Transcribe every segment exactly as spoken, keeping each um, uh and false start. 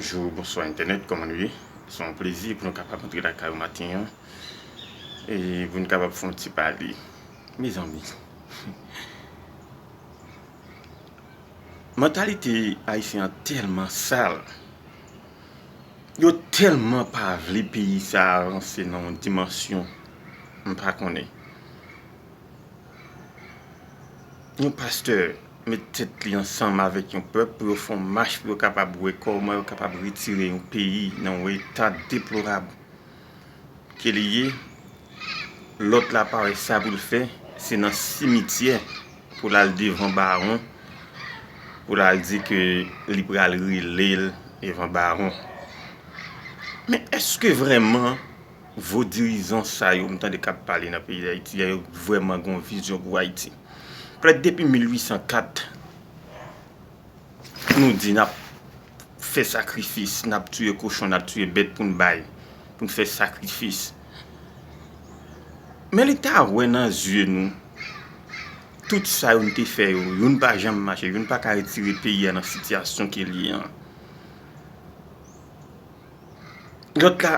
Bonjou, bonswa entènèt, kòman nou ye? Se yon plezi pou nou kapab antre lakay ou maten an e pou nou kapab fè yon ti pale. Mezanmi, mantalite ayisyen an tèlman sal. Yo tèlman pa vle peyi sa a avanse nan yon dimansyon m pa konnen. Yon pastè met tèt li ansanm avèk yon pèp pou yo fè yon mach pou yo kapab wè kòman yo kapab retire yon peyi nan yon eta deplorab ke li ye. Lòt la pa wè sa pou l fè, se nan simityè pou l al devan bawon, pou l al di ke li pral rele l devan bawon. Men èske vrèman vo dirizan sa yo m tande k ap pale nan peyi Dayiti a, yo vrèman gen yon vizyon pou Ayiti? Prèt depi mil uit san kat, nou di n ap fè sakrifis, n ap tiye kochon, n ap tiye bèt pou n bay, pou n fè sakrifis. Men li ta wè nan zye nou, tout sa yo n te fè yo, youn pa janm mache, youn pa ka retire peyi a nan sitiyasyon ke l ye an. Lòt la,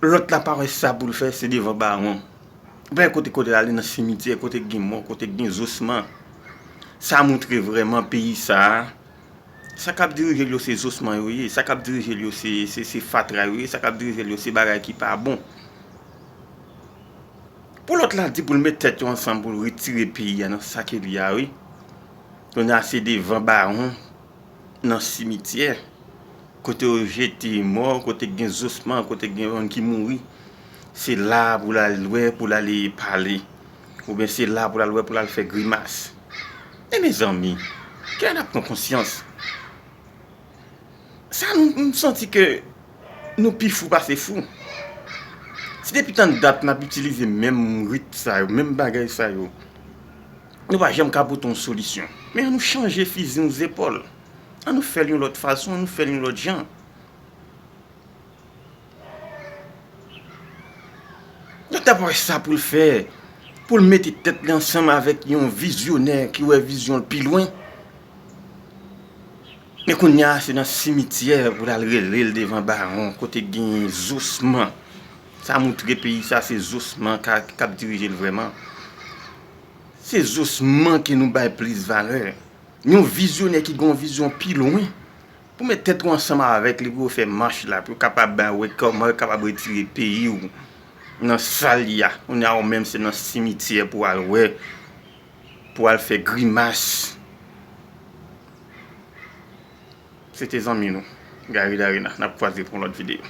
lòt la pa wè sa pou l fè, se devan bawon. Bay kote kote l ale nan simityè, kote k gen mò, kote k gen zosman. Sa montre vrèman peyi sa a, sa k ap dirije l yo se zosman yo ye, sa k ap dirije l yo se, se, se fatra yo ye, sa k ap dirije l yo se bagay ki pa bon. Pou lòt la di pou l met tèt yo ansanm pou l retire peyi a nan sa ke li a, wi. Kounye a se devan bawon nan simityè, kote yo jete mò, kote gen zosman, kote gen moun ki mouri. Se la pou l al wè, pou l ale pale. Oubyen se la pou l al wè, pou l al fè grimas. E mezanmi, kilè n ap pran konsyans? Sa nou, m santi ke nou pi fou pase fou. Si depi tann dat n ap itilize menm rit sa yo, menm bagay sa yo, nou pa janm ka pote yon solisyon. Men ann nou chanje fizi nou zepòl. Ann nou fè l yon lòt fason, ann nou fè l yon lòt jan. Yo t ap wè sa pou l fè, pou l mete tèt li ansanm avèk yon vizyonè ki wè vizyon l pi lwen. Men kounye a, se nan simityè pou l al rele l devan bawon, kote gen zosman. Sa montre peyi sa, se zosman ka, k ap dirije l vrèman. Se zosman ke nou bay plis valè. Yon vizyonè ki gen yon vizyon pi lwen, pou met tèt ou ansanm avèk li, pou yo fè mach la, pou yo kapab bay wè kòman yo kapab retire peyi w nan sa l ye a. Kounye a, ou menm, se nan simityè pou w al wè, pou w al fè grimas. Se te zanmi nou, Gary Darena. N ap kwaze pou yon lòt videyo.